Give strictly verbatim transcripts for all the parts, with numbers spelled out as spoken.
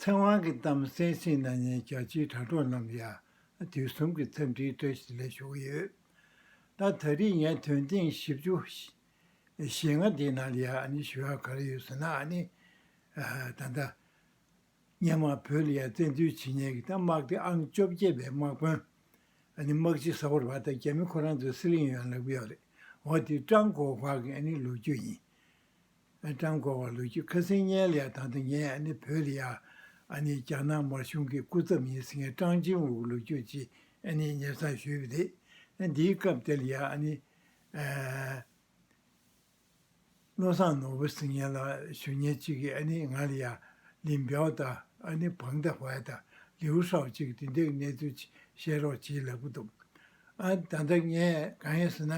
ཐའེ་ཝན་གྱི་གཏམ་གསན་གཟིགས་གནང་མཁན་རྒྱ་ཆེའི་དྲ་གྲོགས་རྣམས་ལ་ཡང་དུས་གསུམ་གྱི་འཚམས་འདྲིའི་བཀྲ་ཤིས་བདེ་ལེགས་ཞུ་གི་ཡོད། ད་ད་རེས་ངས་དོན་ཐེངས་བཞི་བཅུ་ཞེ་ལྔ་དེའི་ནང་ལ་ཡང་ཨ་ནི་ཞུ་ཡག་ག་རེ་ཡོད་ཟེར་ན། ཨ་ནི་ད་ལྟ་སྔོན་མ་བོད་ལ་ཡང་བཙན་འཛུལ་བྱེད་མཁན་གྱི་ད་དམག་སྡེ་ཨང་བཅོ་བརྒྱད་པའི་དམག་དཔོན། ཨ་ནི་དམག་སྤྱི་ཟེར་བ་རེད་པ། ད་རྒྱ་མི་ཁོ་རང་ཚོས་སི་ལིང་ཡོན་ལབ་ཀྱི་ཡོད་རེད། འོ་དེ་ཀྲང་གོ་ཧྭ་གི་ཨ་ནི་ལོ་རྒྱུས་ཡིན། ཀྲང་གོ་ཧྭ་ལོ་རྒྱུས། ཁ་སང་ཉིན་ལ་ཡང་ད་ལྟ་ངས་ཨ་ནི་བོད་ལ་ཡང་ཨ་ནི་རྒྱ་ནག་དམར་གཞུང་གི་སྐུ་ཚབ་ཡིན་ཟེར་མཁན་ཀྲང་ཅིན་ཝུའུ་ལོ་རྒྱུས་ཅིག་ཨ་ནི་སྙན་སེང་ཞུས་པ་རེད། ཨ་འདིའི་སྐབས་དེ་ལ་ཡང་ཨ་ནི་ཨ་བློ་བཟང་ནོར་བུ་ཟེར་མཁན་ལ་ཞུ་མཁན་ཅིག་གིས་ཨ་ནི་ང་ལ་ཡང་ལིན་པའོ་དང་ཨ་ནི་བང་ཏ་ཧུའེ་དང་ལིའུ་ཧྲའོ་ཅིག་དེ་འདྲའི་གནས་ཚུལ་ཅིག་བཤད་རོགས་གྱིས་ལབ་ཀྱི་འདུག་ཨ་ད་ལྟ་ངས་གང་ཡིན་ཟེར་ན།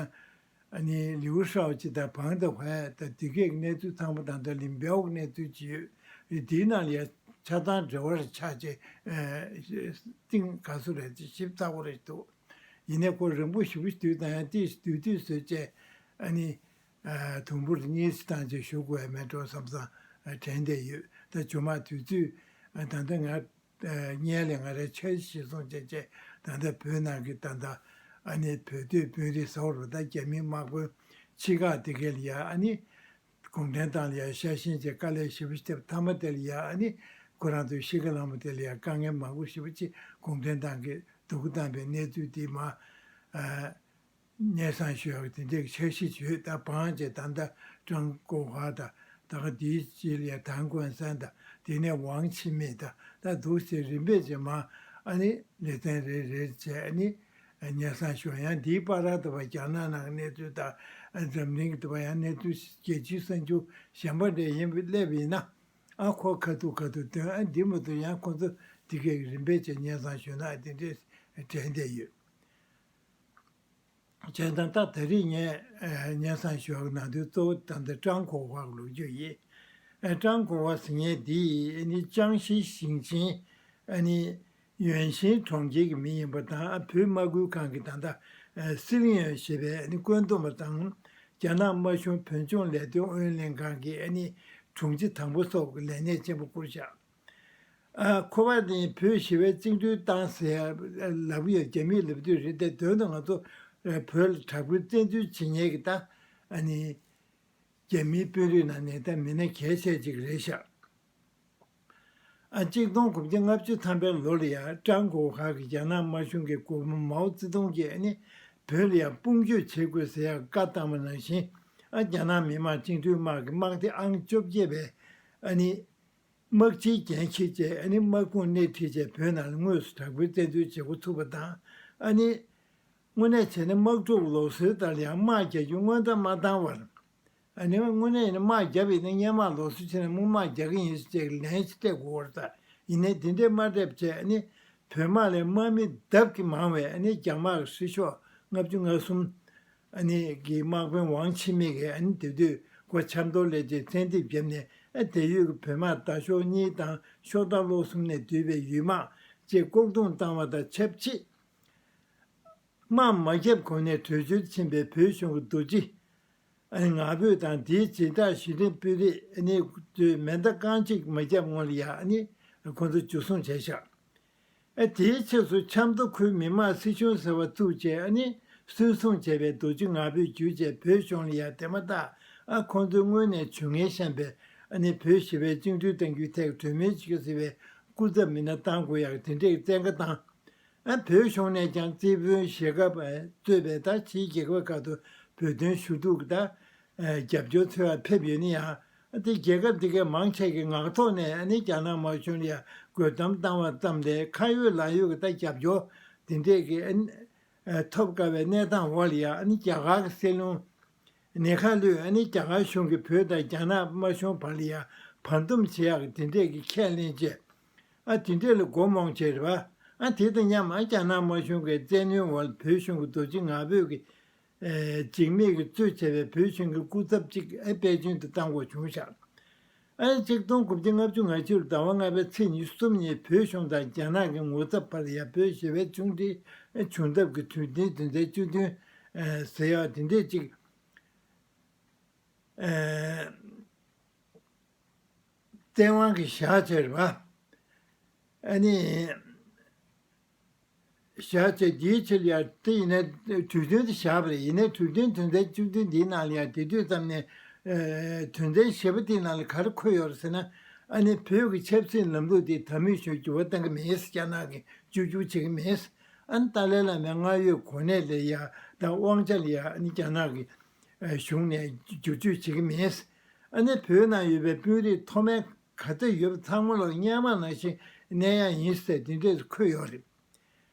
ཨ་ནི་ལིའུ་ཧྲའོ་ཅི་དང་བང་ཏ་ཧུའེ་དང་དེ་གའི་གནས་ཚུལ་ཚང་མ་དང་ད་ལིན་པའོ་གི་གནས་ཚུལ་ཅིག་ཡོད་རེད། དེའི་ནང་ལ་ཡང་ཆ་ཚང་འབྲེལ་བ་རེ་ཆགས་བྱས་ཨ་གཏིང་ག་ཚོད་རེད་ཅེས་ཞིབ་ཚགས་པོ་རེད་འདུག་ཡིན་ནའི་ཁོ་རིང་པོ་ཞེ་པོ་དུས་དང་ཡང་ཏིས་དུས་དུས་བཟོས་བྱས་ཨ་ནི་ཨ་དུམ་བུར་གཉིས་སུ་བཏང་བྱས་ཞུ་དགོས་ཡ་མེད་འགྲོ་བསམ་བསམ་དྲན་བསྡད་ཡོད། ད་རྗེས་མ་དུས་ཚོད་ཨ་ད་ལྟ་ང་ཨ་སྔོན་ལ་ང་རའི་འཆར་གཞི་གཞིར་བཟུང་བྱས་བྱས་ད་ལྟ་བོད་ནང་གི་ད་ལྟ་ཨ་ནི་བོད་སྡོད་དཔོན་རིགས་ཟེར་བ་རེད་པ། ད་རྒྱ་མིའི་དམག་དཔོན་ཆེ་ཁག་དེ་གས་ལ་ཡ་ཨ་ནི་གུང་ཁྲན་ཏང་ལ་ཡ་ཤ་ཞེན་བྱས་དཀའ་ལས་ཞེ་པོ་ཞིག་བརྒྱབ། མཐའ་མ་དེ་ལ་ཡ་ཨ་ནི་ཁོ་རང་ཚོའི་ཤི་ཁ་ལ་མོ་དེ་ལ་ཡ་དཀའ་ངལ་མང་པོ་ཞེ་པོ་ཅིག་གུང་ཁྲན་ཏང་གིས་སྡུག་པོ་བཏང་པའི་གནས་ཚུལ་དེ་མ་ཨ་སྙན་སེང་ཞུ་ཡག་དེ་འདྲའི་འཆར་གཞི་ཅིག་ཡོད། ད་བང་ཅེ་ད་ལྟ་ཀྲང་གོ་ཧྭ་དང་ད་ག་དེའི་རྗེས་ལ་ཡ་ཐང་ཀོན་སན་དང་དེ་ནས་ཝང་ཆི་མེ་དང་ད་འདུག་སེ་རིམ་པས་ཅིག་མ་ཨ་ནི་ལེ་ཚན་རེ་རེ་བྱས་ཨ་ནི་སྙན་སེང་ཞུ་ཡང་འདིའི་བར་ལ་དུ་བ་རྒྱ་ནག་ནང་གི་གནས་ཚུལ་དང་འཛམ་གླིང་གི་དུ་བ་ཡང་གནས་ཚུལ་རྒྱལ་སྤྱིའི་གསར་འགྱུར་གཞན་པ་འདྲ་ཡིན་པ་སླེབས་ཡིན་ན་ཨ་ཁོ་ཁ་ཐུག་ཁ་ཐུག་དོན་ཨ་འདི་མ་གཏོགས་ཡང་ཁོ་ཚོ་དེ་གའི་རིམ་པས་ཅིག་སྙན་སེང་ཞུ་ན་ཨ་དེ་འདྲས་དྲན་བསྡད་ཡོད། བྱས་ཙང་ད་ད་རེས་ངས་ཨ་སྙན་སེང་ཞུ་བ་ནང་དོན་གཙོ་བོ་ད་ལྟ་ཀྲང་གོ་ཧྭ་གི་ལོ་རྒྱུས་ཡིན། ཨ་ཀྲང་གོ་ཧྭ་ཟེར་མཁན་འདི་ཨ་ནི་ཅང་ཞི་ཞིང་ཆེན་ཨ་ནི་ཡོན་ཤིན་གྲོང་ཁྱེར་གྱི་མི་ཡིན་པ་དང་། ཨ་བོད་དམག་ཁུལ་ཁང་གི་ད་ལྟ་ཨ་སི་ལིང་ཡོན་ཞེས་པའི་ཨ་ནི་བཀོད་འདོམས་པ་དང་རྒྱ་ནག་དམར་གཞུང་བོད་ལྗོངས་ལས་དོན་ཨུ་ཡོན་ལྷན་ཁང་གི་ཨ་ནི་དྲུང་ཆེ་དང་པོ་སོགས་ཀྱི་ལས་གནས་ཆེན་པོ་བསྐུར་བཞག་ཨ་ཁོ་པ་ནི་བོད་ཞི་བའི་བཅིངས་འགྲོལ་བཏང་ཟེར་ལབ་ཡོད། རྒྱ་མིས་ལབ་དུས་རེད་དེ། དོན་དུ་ང་ཚོ་བོད་ལ་དྲག་པོའི་བཙན་འཛུལ་བྱེད་མཁན་གྱི་ད་ཨ་ནི་རྒྱ་མིའི་དཔོན་རིགས་ནང་ནས་ད་མི་སྣ་གལ་ཆེ་ཅིག་རེད་ཤག་ཨ་གཅིག་སྟོང་དགུ་བརྒྱ་ལྔ་བཅུ་ཐམ་པའི་ལོ་ལ་ཡང་ཀྲང་གོ་ཧྭ་གིས་རྒྱ་ནག་དམར་གཞུང་གི་འགོ་དཔོན་མའོ་ཙེ་ཏུང་གིས་ཨ་ནི་བོད་ལ་ཡང་དཔུང་སྐྱོད་བྱེད་དགོས་ཟེར་ཡག་བཀའ་བཏང་བ་ནང་བཞིན། ཨ་རྒྱ་ནག་མི་དམངས་བཅིངས་འགྲོལ་དམག་གི་དམག་སྡེ་ཨང་བཅོ་བརྒྱད་པའི་ཨ་ནི་དམག་སྤྱིའི་འགན་འཁྱེར་བྱས་ཨ་ནི་དམག་དཔུང་སྣེ་ཁྲིད་བྱས་བོད་ནང་ལ་དངོས་སུ་དྲག་པོའི་བཙན་འཛུལ་བྱེད་འགོ་ཚུགས་པ་དང་། ཨ་ནི་དངོས་གནས་བྱས་ན་དམག་འཁྲུག་ལུགས་སྲོལ་ལྟར་ཡང་དམག་རྒྱག་རྒྱུ་སྔོན་བརྡ་མ་བཏང་བར། ཨ་ནི་དངོས་གནས་ཡིན་ན་དམག་བརྒྱབ་ཡིན་ན་སྔོན་མ་ལུགས་སྲོལ་བྱས་ན་དམག་དམག་རྒྱག་གི་ཡིན་ཟེར་བྱས་ལན་ཞིག་སྤྲད་དགོས་པ་རེད་ད། ཡིན་ནའི་དེ་འདྲས་མ་སྤྲད་བྱས་ཨ་ནི་བོད་དམག་ལས་དམག་མི་ལྡབ་ཀྱིས་མང་བས་ཨ་ནི་རྒྱ་དམག་གི་སྲི་ཤོག་ལྔ་བཅུ་ང་གསུམ། ཨ་ནི་གི་དམག་དཔོན་ཝང་ཆི་མེ་གིས་ཨ་ནི་དེ་དུས་ཁོ་ཆབ་མདོ་སླེབས་རྗེས་བཙན་ཐབས་བརྒྱབ་ནས། ཨ་དེ་ཡུལ་གྱི་བོད་དམག་མདའ་ཤོག་གཉིས་དང་ཤོག་རྟ་གློག་གསུམ་ནས་བསྡུས་པའི་ཡུལ་དམག་བཅས་ལྐོག་རྡུང་བཏང་བ་དང་ཆབས་ཅིག་དམག་མ་བརྒྱབ་གོང་ནས་བྲོས་བྱོལ་ཕྱིན་པའི་བོད་གཞུང་གི་རྡོ་རྗེ་ཨ་ནི་ང་ཕོད་དང་དེའི་སྦྱིན་བདག་ཞི་བདེ་དཔོན་རིགས་ཨ་ནི་ཚོས་མེ་མདའ་རྐང་གཅིག་མ་བརྒྱབ་སྔོན་ལ་ཡང་ཨ་ནི་ཁོ་ཚོ་འཇུ་བཟུང་བྱས་ཤག་ཨ་དེའི་ཕྱིས་སུ་ཆབ་མདོ་ཁུལ་མི་དམངས་སྲིད་གཞུང་ཟེར་བ་བཙུགས་རྗེས་ཨ་ནི་སུན་སྲུང་བྱས་པའི་རྡོ་རྗེ་ང་ཕོད་བརྒྱུད་བྱས་བོད་གཞུང་ལ་ཡང་དེ་མ་ཐག་ཨ་ཁོང་ཚོའི་སྔོན་ནས་ཇུས་ངན་བཤམས་པའི་ཨ་ནི་བོད་ཞི་བའི་བཅིངས་འགྲོལ་གཏང་རྒྱུའི་ཐད་གྲོས་མོལ་བྱེད་རྒྱུ་ཟེར་བའི་སྐུ་ཚབ་མི་སྣ་བཏང་དགོས་ཡག་དེ་འདྲའི་བཙན་བཀའ་བཏང་། ཨ་བོད་གཞུང་ནས་ཀྱང་རྩིས་དཔོན་ཞལ་ཁབ་གཙོས་པའི་ད་ཕྱིའི་རྒྱལ་ཁབ་ཁག་ཏུ་བོད་དོན་ཞུ་གཏུག་གི་ད་རྒྱབ་སྐྱོར་འཚོལ་བར་ཕེབས་ཡོད་ན་ཡང་། དེ་རྒྱལ་ཁབ་དེ་གའི་མང་ཆེ་གི་ངག་ཐོག་ནས་ཨ་ནི་རྒྱ་ནག་དམར་གཞུང་ལ་ཡང་རྒོལ་གཏམ་བཏང་བ་ཙམ་ལས་ཁ་ཡོད་ལག་ཡོད་ཀྱི་ད་རྒྱབ་སྐྱོར་དེ་འདྲས་ཀྱི་ཨ་ནི་ཐོབ་དཀའ་བའི་གནས་སྟངས་འོག་ལ་ཡང་། ཨ་ནི་རྒྱ་གར་གྱི་སྲིད་བློན་ནེ་ཁ་ལུས་ཨ་ནི་རྒྱ་གར་གཞུང་གིས་བོད་དང་རྒྱ་ནག་དམར་གཞུང་བར་ལ་ཡང་བར་འདུམ་བྱེད་ཡག་གི་དེ་འདྲས་ཀྱི་ཁས་ལེན་བྱས། ཨ་དེ་འདྲས་ལ་མགོ་རྨོངས་བྱས་རེད་པ། ཨ་དེ་དང་མཉམ་ཨ་རྒྱ་ནག་དམར་གཞུང་གི་བཙན་གནོན་འོག་བོད་གཞུང་གི་རྡོ་རྗེ་ང་ཕོད་ཀྱི་འཇིགས་མེད་ཀྱིས་གཙོས་བྱས་པའི་བོད་གཞུང་གི་སྐུ་ཚབ་ཅིག་ཨེ་པེ་ཅིན་དུ་བཏང་དགོས་བྱུང་ཤག་ཨ་ཆིག་སྟོང་དགུ་བརྒྱ་ལྔ་བཅུ་ང་གཅིག་ལོའི་ཟླ་བ་ལྔ་པའི་ཚེས་ཉི་ཤུ་གསུམ་ཉིན་བོད་གཞུང་དང་རྒྱ་ནག་གི་ངོ་ཚབ་བར་ཡ་བོད་ཞི་བའི་བཅིངས་འགྲོལ་བྱུང་ཐབས་ཀྱི་གྲོས་མཐུན་དོན་ཚན་བཅུ་བདུན་ཟེར་ཡག་དེ་འདྲས་ཅིག་བཙན་དབང་གིས་བཞག་བྱས་རེད་པ། ཨ་ནི་བཞག་བྱས་འདིའི་ཕྱིར་ཡང་དེ་ཡིན་ན་གྲོས་མཐུན་དེ་བཞག་པ་རེད། ཡིན་ནའི་གྲོས་མཐུན་དོན་ཚན་བཅུ་བདུན་འདིའི་ནང་ལ་ཡང་དེ་དུས་ཙམ་ནས་ཨ་དོན་ཚན་བཞི་པ་དེའི་ནང་ལ་ག་རེ་འཁོད་ཡོད་རེད་ཟེར་ན། ཨ་ནི་བོད་ཀྱི་ཆབ་སྲིད་ལམ་ལུགས་དེ་ད་མུས་བཞིན་འགྱུར་བ་གཏང་གི་མེད། རྒྱ་ནག་གིས་བཅོས་བསྒྱུར་བྱེད་ཀྱི་མེད། ཨ་ནི་ཏཱ་ལའི་བླ་མའི་སྔར་ཡོད་གོ་གནས་ལ་ཡ་དང་དབང་ཆ་ལ་ཡ་ཨ་ནི་རྒྱ་ནག་གི་ཨ་གཞུང་ནས་བསྒྱུར་བཅོས་བྱེད་ཀྱི་མེད། ཨ་ནི་བོད་ནང་ཡོད་པའི་དཔོན་རིགས་མཐོ་དམན་ག་ཚོད་ཡོད་པ་ཚང་མ་ལ་སྔོན་མ་ནང་བཞིན་གནས་ཡག་ཡིན་ཟེར་དེ་འདྲས་འཁོད་ཡོད་རེད།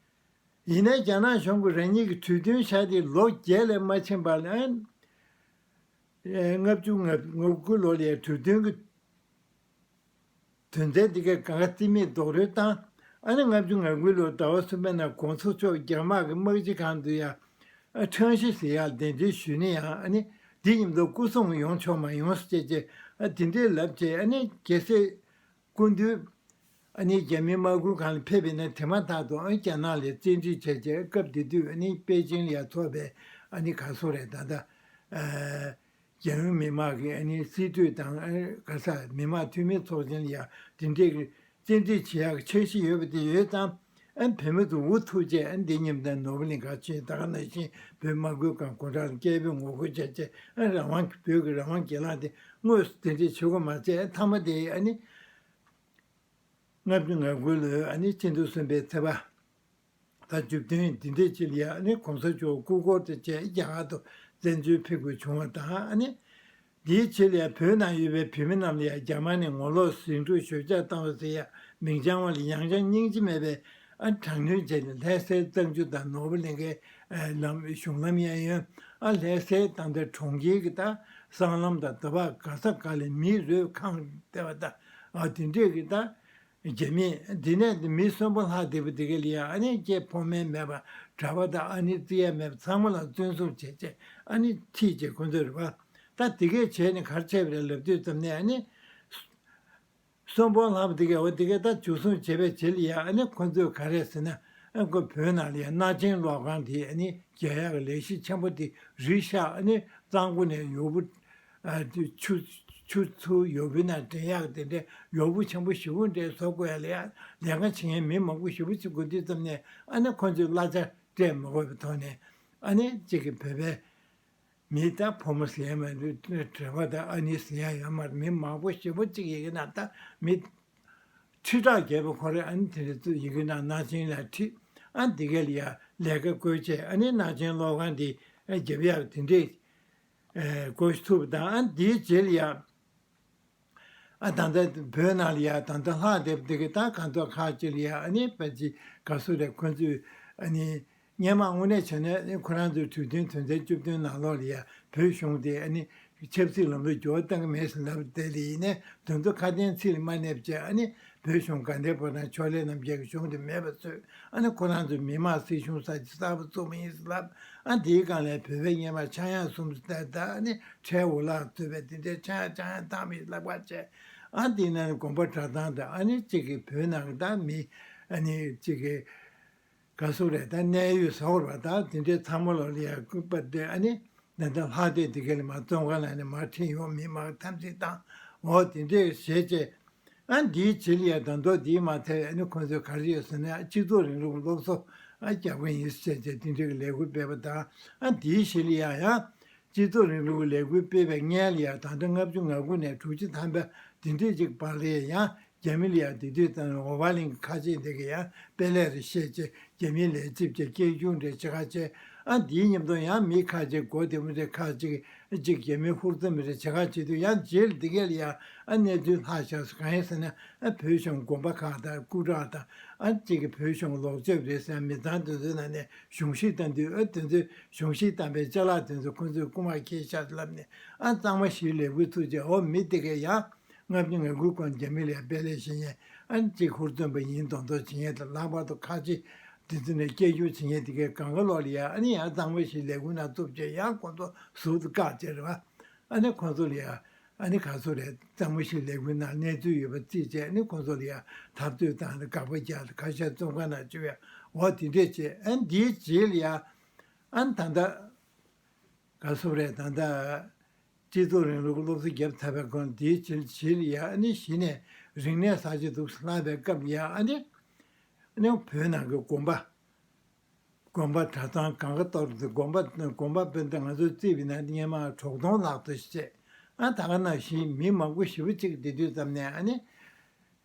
ཡིན་ནའི་རྒྱ་ནག་གཞུང་གིས་རང་ཉིད་ཀྱི་གྲོས་མཐུན་བཞག་དེ་ལོ་བརྒྱད་ལས་མ་ཕྱིན་པར་ལ་ཨ་ལྔ་བཅུ་ང་དགུ་ལོ་ལ་གྲོས་མཐུན་གྱི་དོན་ཚན་འདི་གའི་གང་ག་རྩིས་མེད་རྡོག་རོལ་བཏང་། ཨ་ནི་ལྔ་བཅུ་ང་དགུ་ལོར་ཟླ་བ་གསུམ་པའི་ནང་གོང་ས་མཆོག་རྒྱ་དམག་གི་དམག་སྤྱི་ཁང་དུ་ཡང་ཨ་ཁྲང་ཞི་ཟེར་ཡག་གདན་འདྲེན་ཞུས་ནས་ཡང་ཨ་ནི་འདི་མཉམ་དུ་སྐུ་སྲུང་ཡོང་ཆོག་མ་ཡོང་ཟེར་བྱས་ཨ་དེ་འདྲའི་ལབ་བྱས། ཨ་ནི་རྒྱལ་སྲས་སྐུ་མདུན་ཨ་ནི་རྒྱ་མིའི་དམག་ཁུལ་ཁང་ལ་ཕེབས་པ་ཡིན་ན་དེ་མ་ཐག་ཏུ་ཨ་རྒྱ་ནག་ལ་བཙན་ཁྲིད་བྱས་བྱས། སྐབས་དེ་དུས་ཨ་ནི་པེ་ཅིང་ལ་ཡང་ཚོགས་པའི་ཨ་ནི་ག་སོ་རེད་ད་ལྟ་ཨ། རྒྱལ་ཡོངས་མི་དམངས་ཀྱི་ཨ་ནི་སྲིད་གྲོས་དང་ཨ་ག་ས་མི་དམངས་འཐུས་མི་ཚོགས་ཆེན་ལ་ཡང་དེ་འདྲའི་གི་བཅར་འདྲི་བྱེད་ཡག་གི་འཆར་གཞི་ཡོད་པ་དེ་ཡོད་ཙང་། ཨ་བོད་མི་ཚོ་འུ་ཐུག་བྱས་ཨ་འདི་མཉམ་དུ་ནོར་བུ་གླིང་ག་ཕྱིན། ད་ག་ནང་བཞིན་བོད་དམག་ཁུལ་ཁང་དགུང་གྲངས་སྐད་འབོད་ངོ་རྒོལ་བྱས་བྱས། ཨ་རང་དབང་གི་བོད་ཀྱི་རང་དབང་སྒེར་ལངས་དེ་དངོས་སུ་དེ་འདྲའི་བྱེད་དགོས་མ་ཚད། ཨ་མཐའ་མ་དེ་ཨ་ནི་ལྔ་བཅུ་ང་དགུ་ལོའི་ཨ་ནི་སྤྱི་ཟླ་གསུམ་པའི་ཚེས་པ། ད་བཅུ་བདུན་འདི་འདྲའི་ཕྱི་ལ་ཡ་ཨ་ནི་གོང་ས་མཆོག་སྐུ་འཁོར་དང་བཅས་རྒྱ་གར་དུ་བཙན་བྱོལ་ཕེབས་དགོས་བྱུང་བ་དང་། ཨ་ནི་འདིའི་ཕྱི་ལ་ཡ་བོད་ནང་ཡོད་པའི་བོད་མི་རྣམས་ལ་ཡ་རྒྱ་དམར་ནས་ངོ་ལོག་ཟིང་འཁྲུག་ཞོད་འཇགས་བཏང་བ་ཟེར་ཡ་མིང་བྱང་བ་ལ་ཡང་བྱམས་སྙིང་རྗེ་མེད་པའི་ཨ་དྲག་གནོན་བྱས་ནས་ལྷ་སའི་གཙང་ཆུ་དང་ནོར་བུ་གླིང་གའི་ཨ་ལམ་གཞུང་ལམ་གཡས་གཡོན། ཨ་ལྷ་སའི་ད་ལྟ་གྲོང་ཁྱེར་གྱི་ད་སྲང་ལམ་དང་དེ་བ་ག་ས་ག་ལ་མི་རོས་ཁེངས་བསྡད་པ་དང་། ཨ་དེ་འདྲས་ཀྱི་ད། རྒྱ་མིས་འདི་ནས་མི་གསོན་པོ་ལྷག་བསྡད་པ་དེ་ག་ལ་ཡ་ཨ་ནི་སྐྱེས་ཕོ་མེད་མེད་པ། གྲྭ་པ་དང་ཨ་ནི་རྩི་ཡ་མེད་པ་ཚང་མ་ལ་བཙོན་བཟུང་བྱས་བྱས་ཨ་ནི་ཁྲིད་བྱས་ཁོ་ཚོས་རེད་པ། ད་དེ་གས་བྱས་ནས་ག་རེ་བྱས་པ་རེད་ལབ་དུས་ཙམ་ནས། ཨ་ནི་གསོན་པོ་ལྷག་པ་དེ་གས་འོ་དེ་གས་ད་འཇུ་བཟུང་བྱས་པའི་རྗེས་ལ་ཡ་ཨ་ནི་ཁོ་ཚོས་ག་རེ་ཟེར་ན། ཨ་ཁོ་བོད་ནང་ལ་ཡ་སྣ་ཆེན་གློག་ཁང་དེ་ཨ་ནི་རྒྱག་ཡག་གི་ལས་གཞི་ཆེན་པོ་དེ་རི་ཤག་ཨ་ནི་གཙང་པོ་ནས་ཡོ་བུ། ཨ་དེ་ཆུ་ཆུ་ཚུར་ཡོ་བུ་ནང་འདྲེན་ཡག་དེ་འདྲའི་ཡོ་བུ་ཆེན་པོ་ཞེ་པོ་འདྲ་བཟོ་དགོས་ཡ་ལ་ཡ་ལས་ཀ་བྱེད་མཁན་མི་མང་པོ་ཞེ་པོ་ཅིག་དགོས་དུས་ཙམ་ནས། ཨ་ནི་ཁོ་ཚོས་གླ་ཆ་སྤྲད་མ་དགོས་པའི་ཐོག་ནས་ཨ་ནི་གཅིག་གི་བོད་པའི་མི་ད་ཕོ་མོ་ཟེར་ཡ་མ་རེད། གྲྭ་པ་དང་ཨ་ནི་ཟེར་ཡ་ཡོད་མ་རེད། མི་མང་པོ་ཞེ་པོ་ཅིག་ཡི་གེ་ནང་ད་མི་ཁྲི་ཕྲག་བརྒྱད་པོ་ཁོ་རེ་ཨ་ནི་དེ་འདྲ་ཚོ་ཡི་གེ་ནང་སྣ་ཆེན་ལ་ཁྲིད། ཨ་འདི་ག་ལ་ཡ་ལས་ཀ་བཀོལ་བྱས་ཨ་ནི་སྣ་ཆེན་གློག་ཁང་འདི་རྒྱབ་ཡག་དེ་འདྲས། ཨེ་གོ་ཐུབ་དང་། ཨ་འདིའི་རྗེས་ལ་ཡ་ཨ་ད་ལྟ་བོད་ནང་ལ་ཡ་ད་ལྟ་ལྷག་བསྡད་པ་འདི་གི་ད་གང་ཐོག་ཁག་ཅིག་ལ་ཡ་ཨ་ནི་ཕལ་ཆེར་ག་སུ་རེད། ཁོ་ཚོས་ཨ་ནི་སྔོན་མ་དངོས་གནས་བྱས་ན་ཨ་ནི་ཁོ་རང་ཚོའི་གྲོས་མཐུན་དོན་ཚན་བཅུ་བདུན་ནང་ལོགས་ལ་ཡ་བོད་གཞུང་དེ་ཨ་ནི་ཆབ་སྲིད་ལམ་ལུགས་འགྱུར་བ་གཏང་གི་མེད་ཟེར་ལབ་བསྡད་ལ། ཡིན་ནའི་དོན་དུ་ཁ་དན་ཚིག་ལ་མ་གནས་བྱས་ཨ་ནི། བོད་གཞུང་དགའ་ལྡན་ཕོ་བྲང་ཕྱོགས་ལས་རྣམ་རྒྱལ་གྱི་གཞུང་དེ་མེད་པ་བཟོས། ཨ་ནི་ཁོ་རང་ཚོས་མི་དམངས་སྲིད་གཞུང་གསར་བརྗེ་གསར་པ་བཙུགས་པ་ཡིན་ཟེར་ལབ། ཨ་དེའི་སྒང་ལ་བོད་པའི་སྔོན་མ་ཆག་ཡང་གསུམ་ཟེར། ད་ཨ་ནི་ཁྲལ་འུ་ལག་བཙུགས་པའི་དེ་འདྲའི་ཆག་ཡང་ཆག་ཡང་བཏང་མི་ལབ་པ་བྱས། ཨ་དེ་ནས་དགོན་པ་གྲྭ་ཚང་དང་ཨ་ནི་གཅིག་གི་བོད་ནང་གི་ད་མི་ཨ་ནི་གཅིག་གི་ག་སུ་རེད། ད་གནས་ཡུལ་ཟོག་ར་ད་དེ་འདྲའི་ཚང་མ་ལོ་ལ་ཡ་སྐུད་པ་དེ་ཨ་ནི། ད་ལྟ་ལྷག་བསྡད་དེ་ག་ལ་མ་བཙོན་ཁང་ནང་ནས་མར་ཁྲིད་ཡོང་མི་མང་འཐབ་འཛིང་བཏང་། འོ་དེ་འདྲས་བྱས་བྱས། ཨ་འདིའི་རྗེས་ལ་ཡ་ད་མདོ་འདིའི་མ་ཐད་ཨ་ནི་ཁོང་ཚོས་ག་རེ་ཡོད་ཟེར་ན། སྤྱི་ཚོགས་རིང་ལུགས་སློབ་གསོ་ཨ་རྒྱག་གི་ཡིན་ཟེར་བྱས་དེ་འདྲས་ཀྱི་ལས་འགུལ་སྤེལ་བ་དང་། ཨ་འདིའི་གཞི་ལ་ཡ་ཡང་སྤྱི་ཚོགས་རིང་ལུགས་ཀྱི་ལས་འགུལ་སྤེལ་བའི་སྔོན་ལ་ཡ་ད་ལྟ་ལྔ་བཅུ་ང་དགུ་ནས་དྲུག་ཅུ་ཐམ་པ་འདི་འདྲས་ཅིག་བར་ལ་ཡ་ཡང་། རྒྱ་མི་ལ་ཡ་དེ་དུས་ཙམ་ནས་ཨོ་བྷ་གླིང་གི་ཁ་ཆེ་འདི་གི་ཡང་དཔེ་ལེགས་རེ་བཤད་བྱས། རྒྱ་མིའི་ལས་བྱེད་བྱས་སྐད་སྒྱུར་འདྲ་བྱེད་ཁ་བྱས། ཨ་འདིའི་མཉམ་དུ་ཡང་མི་ཁ་ཅིག་མགོ་བདེ་མོ་རེ་ཁ་ཅིག་ཅིག་རྒྱ་མིའི་ཧུར་བརྩོན་མི་རེ་བྱེད་ཁ་བྱེད་དུས། ཡང་རྗེས་ལ་འདི་གས་ལ་ཡ་ཨ་གནས་ཚུལ་ལྷག་བཞག་སོང་། གང་ཡིན་ཟེར་ན། ཨ་བོད་གཞུང་དགོན་པ་ཁག་དང་སྐུ་དྲག་དང་། ཨ་ཅིག་གི་བོད་གཞུང་ལོག་སྤྱོད་རེད་ཟེར་མི་ཚང་དེ་ཚོའི་ནང་ནས་གཞུང་བཞེས་བཏང་དུས། ཨ་དེ་ཚོའི་གཞུང་བཞེས་བཏང་པའི་ཅ་ལག་དེ་ཚོ་ཁོ་ཚོས་རྐུ་མ་ཁྱེར་ཤག་ལབ་ནས། ཨ་གཙང་མ་ཞིག་ལས་འགུལ་ཚུགས་བྱས། འོ་མི་དེ་གས་ཡང་། ལྔ་བཅུ་ང་དགུ་གོང་རྒྱ་མི་ལ་ཡ་དཔེ་ལེགས་བཤད་མཁན། ཨ་ནི་གཅིག་ཧུར་བརྩོན་པ་ཡིན་མདོག་མདོག་བྱེད་མཁན་དང་། ལྷག་པར་དུ་ཁ་ཆེ་དེ་ཚོ་ནས་སྐད་སྒྱུར་བྱེད་མཁན་དེ་གའི་སྒང་ག་ལོག་ལ་ཡ་ཨ་ནི་ཡང་གཙང་མ་ཞིག་ལས་འགུལ་ནང་བཙུགས་བྱས། ཡང་ཁོང་ཚོ་ཟུར་དུ་བཀག་བྱས་རེད་བ། ཨ་ནི་ཁོང་ཚོ་ལ་ཡ་ཨ་ནི་ག་ཚོད་རེད། གཙང་མ་ཞིག་ལས་འགུལ་ནང་གནས་ཚུལ་ཡོད་པ་རྩིས་བྱས། ཨ་ནི་ཁོང་ཚོ་ལ་ཡ་འཐབ་རྩོད་བཏང་། དགག་པ་རྒྱག། ཁ་ཤས་བཙོན་ཁང་ནང་བཅུག་ཡ། འོ་དེ་འདྲས་བྱས། ཨ་ནི་འདིའི་རྗེས་ལ་ཡ་ཨ་ནི་ད་ལྟ། ག་སུ་རེད། ད་ལྟ་སྤྱི་ཚོགས་རིང་ལུགས་སློབ་གསོ་བརྒྱབ་ཚར་བའི་སྒང་དེའི་ཕྱིར་ཕྱིར་ཡ་ཨ་ནི་གཞི་ནས་རིག་གནས་གསར་བརྗེ་འདུག་ལྷག་པའི་སྐབས་ཡ་ཨ་ནི་ ནི་བོད་ནང་གི་དགོན་པ། དགོན་པ་གྲྭ་ཚང་གང་ག་གཏོར་ཏེ་དགོན་པ་དགོན་པ་དཔེར་ན་ང་ཚོ་རྩིས་པའི་ནང་སྔོན་མ་དྲུག་སྟོང་ལྷག་ཙམ་ཞིག་བྱས། ཨ་ད་ག་ནང་བཞིན་མི་མང་པོ་ཞེ་པོ་ཅིག་དེ་དུས་ཙམ་ནས་ཨ་ནི་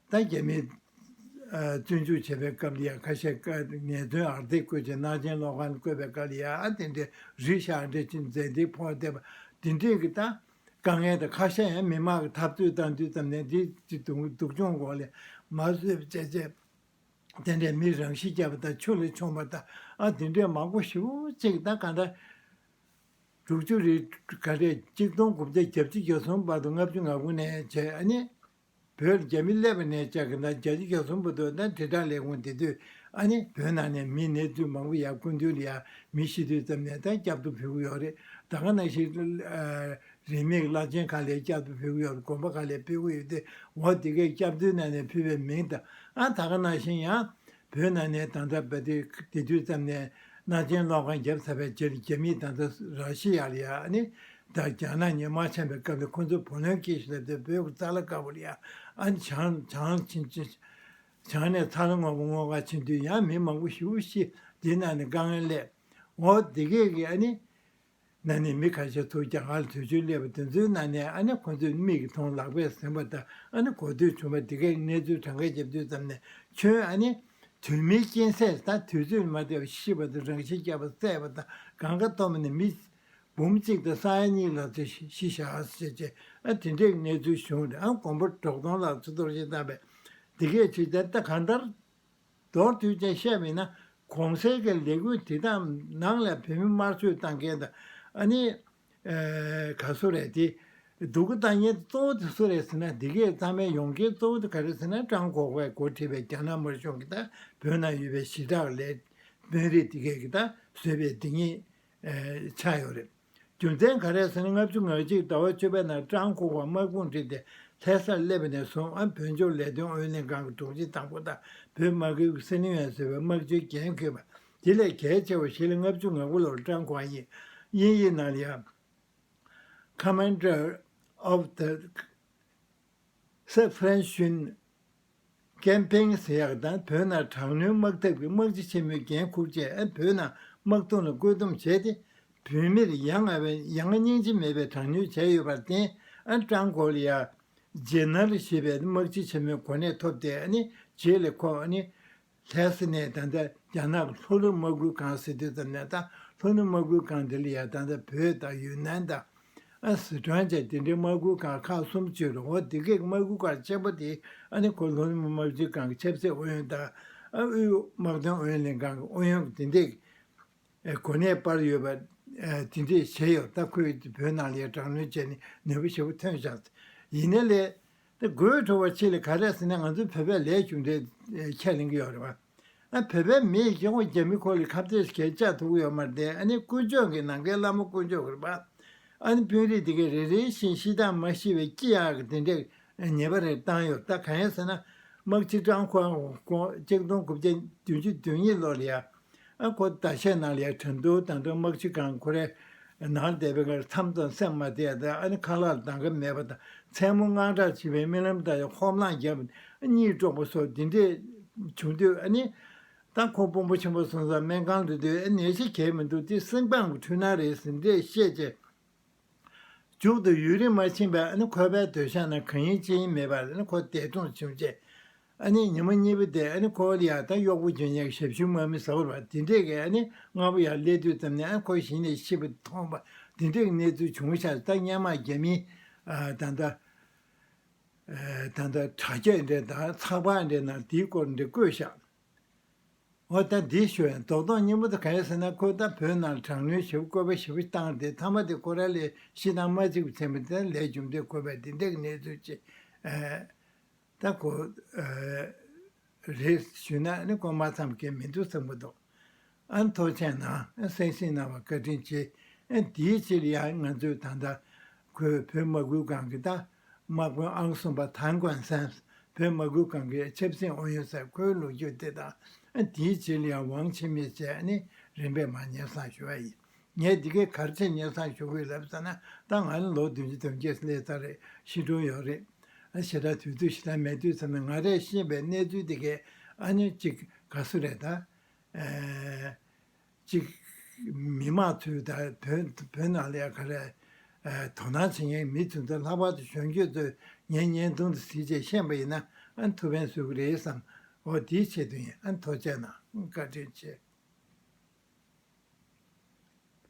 ད་རྒྱ་མིས་ཨ་བཙོན་འཇུག་བྱས་པའི་སྐབས་ལ་ཡ་ཁ་ཤས་ཀ་ངལ་རྩོལ་ཨར་ཏེ་བཀོད་ཅིང་ནག་ཆེན་གློག་ཁང་བཀོད་པའི་སྐབས་ལ་ཡ་ཨ་དེ་འདྲའི་རི་ཤག་འདྲ་ཅིག་འཛེགས་ཏེ་ཕོག་བསྡད་པ་དེ་འདྲའི་གི་ད་དཀའ་ངལ་དང་ཁ་ཤས་ཡང་མི་མང་གི་འཐབ་རྩོད་བཏང་དུས་ཙམ་ནས་འདི་ཅིག་སྡུག་སྡུག་སྦྱོང་འོག་ལ་མ་བཟོད་པ་བྱས་བྱས། དེ་འདྲའི་མི་རང་ཤི་བརྒྱབ་པ་དང་ཆུ་ལ་མཆོངས་པ་དང་ཨ་དེ་འདྲའི་མང་པོ་ཞེ་པོ་ཅིག་ད་ག་འདྲ། དྲུག་ཅུ་རེད་ག་རེ་གཅིག་སྟོང་དགུ་བརྒྱ་བརྒྱད་ཅུ་གྱ་གསུམ་བར་དུ་ལྔ་བཅུ་ང་དགུ་ནས་བྱས་ཨ་ནི། བོད་རྒྱ་མི་སླེབས་པ་ནས་བཅར་གི་ན་བརྒྱད་ཅུ་གྱ་གསུམ་བར་དུ་ད་དྲིལ་བསྒྲགས་ལས་ཁུངས་དེ་དུས་ཨ་ནི་བོད་ནང་ནས་མི་གནས་ཚུལ་མང་པོ་ཡར་སྐུ་མདུན་ལ་ཡར་མི་ཤི་དུས་ཙམ་ནས་ད་སྐྱབས་ཐོ་ཕུལ་གི་ཡོད་རེད། ད་ག་ནང་བཞིན་རིས་མེད་བླ་ཆེན་ཁག་ལ་སྐྱབས་ཐོ་ཕུལ་གི་ཡོད་རེད། དགོན་པ་ཁག་ལ་ཕུལ་གི་ཡོད་དེ་འོ་དེ་གའི་སྐྱབས་ཐོའི་ནང་ནས་ཕུལ་བའི་མིང་དང་ཨ་ད་ག་ནང་བཞིན་ཡང་བོད་ནང་ནས་ད་ལྟ་བ་དེ་དེ་དུས་ཙམ་ནས་ནག་ཆེན་གློག་ཁང་བརྒྱབ་ཚར་བའི་རྗེས་ལ་རྒྱ་མིས་ད་ལྟ་ར་ཤི་ཡ་ལ་ཡ་ཨ་ནི་ད་རྒྱ་ནག་ཉིད་དམག་ཆེན་པའི་སྐབས་ལ་ཁོ་ཚོ་བུ་ལོན་སྐྱེད་བཞིན་ལ་དེ་བོད་ཀྱི་ཚ་ལ་དཀར་པོ་ལ་ཡ་ཨ་ནི་བྱང་བྱང་ཕྱིན་ཕྱིན། བྱང་ནས་ཚ་ལ་སྔོན་པོ་སྔོ་དཀར་ཕྱིན་དུས་ཡང་མི་མང་པོ་ཞེ་པོ་ཤི་དེ་ནང་ནས་དཀའ་ངལ་སླེབས། འོ་དེ་གས་ཀྱི་ཨ་ནི། ནང་ནས་མི་ཁ་ཤས་ཚུར་རྒྱ་གར་ལ་དུས་ཆེན་སླེབས་པ་དེ་ཚོའི་ནང་ནས་ཨ་ནི་ཁོ་ཚོས་མིག་གིས་མཐོང་ལག་པས་ཟིན་པ་དང་ཨ་ནི་གོ་ཐོས་བྱུང་བ་དེ་གའི་གནས་ཚུལ་གྲངས་ཀ་རྒྱབ་དུས་ཙམ་ནས་ཁྱོད་ཨ་ནི་དུས་མིན་རྐྱེན་ཟད་ད་དུས་ཚོད་མ་བདེ་བ་ཤི་བ་དང་རང་ཤི་བརྒྱབ་པ་བསད་པ་དང་གང་ག་གཏོང་བ་ནི་མི་འབུམ་གཅིག་དང་ས་ཡ་གཉིས་ལྷག་ཙམ་ཤི་བཞག་ཟེར་བྱས་ཨ་དེ་འདྲའི་གནས་ཚུལ་བྱུང་རེད། ཨ་དགོན་པ་དྲུག་སྟོང་ལྷག་ཙམ་གཏོར་བཤིག་བཏང་བས་དེ་གའི་ཆེད་དུ་ད་གང་ལྟར། མདོར་བསྡུས་ཀྱང་བཤད་པ་ཡིན་ན་གོང་གསལ་གྱི་ལས་འགུལ་དེ་དག་ནང་ལ་བོད་མི་དམར་གསོད་བཏང་མཁན་དང་ཨ་ནི་ག་སུ་རེད་དེ་སྡུག་གུ་བཏང་མཁན་གཙོ་བོ་དེ་སུ་རེད་ཟེར་ན་འདི་གས་ཚང་མའི་ཡོང་མཁན་གཙོ་བོ་དེ་ག་རེ་ཟེར་ན་ཀྲང་གོ་ཝེ་འགོ་ཁྲིད་པའི་རྒྱ་ནག་དམར་གཞུང་གིས་ད་བོད་ནང་ཡོད་པའི་ཞི་དྲག་ལས་དཔོན་རིགས་དེ་གས་ཀྱིས་ད་བཟོས་པའི་སྡིག་ཉེས་ཆགས་ཡོད་རེད། རྒྱུ་མཚན་ག་རེ་ཟེར་ན་ལྔ་བཅུ་ང་གཅིག་ཟླ་བ་བཅུ་པའི་ནང་ཀྲང་གོ་ཝེ་དམག་དཔུང་ཁྲིད་དེ་ལྷ་སར་སླེབས་པ་ནས་བཟུང་ཨ་བོད་ལྗོངས་ལས་དོན་ཨུ་ཡོན་ལྷན་ཁང་གི་དྲུང་ཆེ་དང་པོ་དང་བོད་དམག་ཁུལ་གྱི་སི་ལིང་ཡོན་ཟེར་བའི་དམག་སྤྱིའི་འགན་འཁུར་བ་དེ་ལས་གལ་ཆེ་བ་ཞིག་ལ་ལྔ་བཅུ་ང་དགུ་ལོར་ཀྲང་གོ་ཝེ་ཡིས་དབྱིན་ཡིག་ནང་ལ་ཡང་Commander of the Sub French Campaign ཟེར་ཡག་དང་བོད་ནང་དྲག་གནོན་དམག་འཐབ་ཀྱི་དམག་སྤྱི་ཆེན་མོའི་འགན་འཁུར་བྱས་ཨ་བོད་ནང་དམག་དོན་ལ་བཀོད་འདོམས་བྱས་ཏེ་བོད་མིར་ཡ་ང་བའི་ཡ་ང་སྙིང་རྗེ་མེད་པའི་དྲག་གནོན་བྱས་ཡོད་པར་བརྟེན་ཨ་ཀྲང་གོ་ཝེ་ལ་ཡ་ཇེ་ནར་ཞེས་པའི་དམག་སྤྱི་ཆེན་མོའི་གོ་གནས་ཐོབ་སྟེ་ཨ་ནི་རྗེས་ལ་ཁོ་ཨ་ནི་ལྷ་ས་ནས་ད་ལྟ་རྒྱ་ནག་གི་ལྷོ་ནུབ་དམག་ཁུལ་ཁང་ཟེར་དུས་ཙམ་ནས་ད་ལྷོ་ནུབ་དམག་ཁུལ་ཁང་དེ་ལ་ཡ་ད་ལྟ་བོད་དང་ཡུན་ནན་དང་ཨ་སི་ཁྲོན་བཅས་དེ་འདྲའི་དམག་ཁུལ་ཁང་ཁག་གསུམ་བཅུ་རེད། འོ་དེ་གའི་དམག་ཁུལ་ཁང་ཆེན་པོ་དེ་ཨ་ནི་ཁོ་ལྷོ་ནུབ་དམག་སྤྱི་ཁང་གི་ཆབ་སྲིད་ཨུ་ཡོན་དང་ཨ་དབུས་དམག་དོན་ཨུ་ཡོན་ལྷན་ཁང་གི་ཨུ་ཡོན་དེ་འདྲས་ཨ་གོ་གནས་སྤར་ཡོད་པ་ཨ་དེ་འདྲས་བྱས་ཡོད། ད་ཁོས་བོད་ནང་ལ་ཡ་དྲག་གནོན་བྱས་ནས་ནུས་པ་ཞེ་པོ་ཐོན་བཞག་ཡིན་ནའི་ལས། དེ་དགོད་བྲོ་བ་ཆེ་ལ་ག་རེ་ཟེར་ན་ང་ཚོ་བོད་པའི་ལས་རྒྱུ་འབྲས་ཁས་ལེན་གྱི་ཡོད་རེད་བ། ཨ་བོད་པའི་མིས་ཀྱང་རྒྱ་མི་ཁོ་ལ་ཁ་གཏད་གས་བཅག་ཐུབ་ཀྱི་ཡོད་མ་རེད་དེ་ཨ་ནི་དཀོན་མཆོག་གི་ནམ་མཁའི་བླ་མ་དཀོན་མཆོག་གི་རེད་བ། ཨ་ནི་དཔོན་རིགས་དེ་གས་རེ་རེ་བཞིན་ཤི་སྟངས་མ་ཤི་བའི་སྐྱི་གཡའ་གི་དེ་འདྲས་ཉེས་པ་རེ་བཏང་ཡོད། ད་གང་ཡིན་ཟེར་ན་དམག་སྤྱི་ཀྲང་གོ་ཝེ་གཅིག་སྟོང་དགུ་བརྒྱ་བདུན་ཅུ་དོན་གཉིས་ལོ་ལ་ཡ། ཨ་ཁོ་ཟླ་ཤས་ནང་ལ་ཡ་ཁྲིན་ཏུའུ་དང་དོན་དམག་སྤྱི་ཁང་ཁོ་རའི་ནང་བསྡད་པའི་ཁར་མཚམས་མཚམས་སེམས་མ་བདེ་ཡ་དང་ཨ་ནི་ཁ་ལག་འདང་གི་མེད་པ་དང་མཚན་མོ་དངངས་སྐྲག་བྱེད་པའི་རྨི་ལམ་དང་ཧོབ་ལངས་བརྒྱབ་གཉིད་དཀྲོགས་པ་སོགས་འདི་འདྲས་བྱུང་དུས་ཨ་ནི་ད་ཁོ་དཔོན་པོ་ཆེན་པོ་སོང་ཙང་སྨན་ཁང་དུ་སྡོད་ཨ་ནད་གཞི་གས་མི་འདུག་དེ་སེམས་ཁམས་ཀྱི་འཁྲུལ་སྣང་རེད་ཟེར་འདྲས་བཤད་རྗེས། མཇུག་ཏུ་ཡུན་རིང་མ་ཕྱིན་པར་ཨ་ནི་ཁོ་པའི་སྡོད་ཤག་ནང་གང་ཡིན་ཅི་ཡིན་མེད་པར་ཨ་ནི་ཁོ་འདས་གྲོངས་བྱུང་རྗེས། ཨ་ནི་ཉི་མ་གཉིས་པ་དེ་ཨ་ནི་ཁོ་ལ་ཡང་ད་གཡོག་པོ་རྒྱུན་ཉག་ཞབས་ཞུ་དམག་མི་ཟ་བར་བ་དེ་འདྲས་ཀྱི་ཨ་ནི་སྔ་པོ་ཡར་སླེབས་དུས་ཙམ་ནས་ཨ་ཁོ་གཞི་ནས་ཤི་བ་མཐོང་བ་དེ་འདྲས་ཀྱི་གནས་ཚུལ་བྱུང་ཤག་ད་སྔོན་མ་རྒྱ་མིའི་ཨ་ད་ད་ཨ་ད་ད་དྲ་རྒྱ་འདྲས་དང་ཚགས་པར་འདྲས་ནང་དེའི་སྐོར་འདྲས་བཀོད་ཤག་འོ་ད་འདི་ཞུ་ཡང་རྡོག་རྡོག་སྙན་པོ་དེ་ག་རེ་ཟེར་ན་ཁོས་ད་བོད་ནང་དྲག་གནོན་ཞེ་པོ་བཀོད་པ་ཞེ་པོ་བཏང་སྟེ་མཐའ་མ་དེ་ཁོ་རང་ལས་ཤི་སྟངས་མ་གཅིག་པ་མཚན་པ་དེ་ལས་རྒྱུ་འབྲས་བཀོད་པ་དེ་འདྲ་གི་གནས་ཚུལ་ཅིག་ཨ་ད་ཁོ་ཨ་རེད་ཞུས་ན་ནི་ཁོ་མ་འཚམས་མཁན་མི་འདུག་བསམ་གི་འདུག་ཨ་ཐུགས་རྗེ་གནང་། ཨ་གསན་གཟིགས་གནང་བ་བཀའ་དྲིན་ཆེ། ཨ་དེའི་ཕྱིར་ཡང་ང་ཚོས་ད་ལྟ་ཁོས་བོད་དམག་ཁུལ་ཁང་གི་ད་དམག་དཔོན་ཨང་གསུམ་པ་ཐང་ཀོན་སན་བོད་དམག་ཁུལ་ཁང་གི་ཆབ་སྲིད་ཨུ་ཡོན་ཟེར་ཁོའི་ལོ་རྒྱུས་དེ་དང་ཨ་དེའི་ཕྱིར་ཡང་ཝང་ཆི་མེ་བཅས་ཨ་ནི་རིམ་པས་མར་སྙན་སེང་ཞུ་བ་ཡིན། ངས་འདི་གའི་ག་རེ་བྱས་སྙན་སེང་ཞུ་དགོས་ལབ་ཟེར་ན་ད་ང་ནི་ལོ་བདུན་ཅུ་དོན་བརྒྱད་སླེབས་ཚར་རེད། ཤི་གྲོངས་ཡོད་རེད། ཨ་ཞེ་དྲག་དུས་ཚོད་ཞེ་དྲག་མེད་དུས་ཙམ་ནས་ང་རས་ཤེས་པའི་གནས་ཚུལ་དེ་གའི་ ཨ་ནི་ཅིག་ག་སུ་རེད་ད། ཨེ། ཅིག་མི་མང་ཚོས་ད་བོད་བོད་ནང་ལ་ཡ་ག་རེ། ཨེ། དོ་སྣང་བྱེད་མཁན་མི་ཚོས་ད་ལྷག་པར་དུ་གཞོན་སྐྱེས་ཚོས་ངའི་བརྙན་ཐུང་དེ་གཟིགས་བྱས་ཤེས་པ་ཡིན་ན་ཨ་ཐུགས་ཕན་གསོས་ཀྱི་རེད་བསམ། འོ་དེའི་ཆེད་དུ་ཡིན། ཨ་ཐུགས་རྗེ་གནང་། བཀའ་དྲིན་ཆེ།